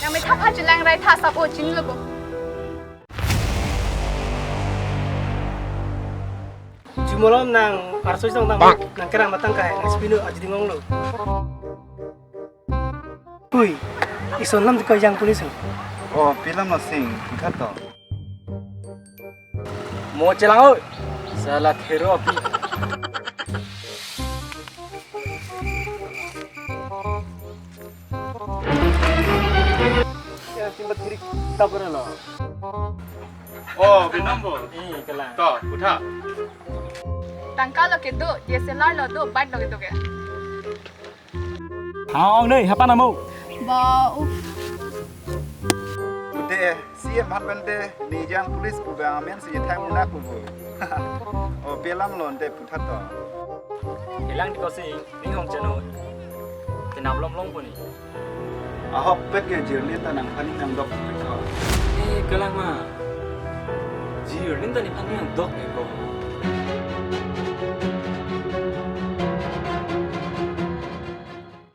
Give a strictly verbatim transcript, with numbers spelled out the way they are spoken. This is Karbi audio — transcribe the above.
Nang methap ha chelang rai tha sap o chinilo ko. Chumalom nang arso song tang nang kerang matang kai nang spinu ajidingong lo. Hui, ison lam ko jang police ho. Oh, pilam lo sing, khato. Mo chelang o. Sala thero api. Ya, simpat kiri tabur lo. Oh, binong bo. Eh, kelang. To, puthot. Tangka lo kedo, D S L R lo do, bike lo kedo ke. Ha, ong nei, hapan amo. Ba, uf. Ute, C M hat pen te, ni jang police pu bang amen si thang munak pu bu. Oh, pilam lo ante puthot to. Kelang di ko sing, ning hong cheno. Kenap lom lom puni. Ahok pet ke jirlin ta nangphan nangdok pet ko. Eh, kelang ma. Jirlin ta nephan nangdok pet ko.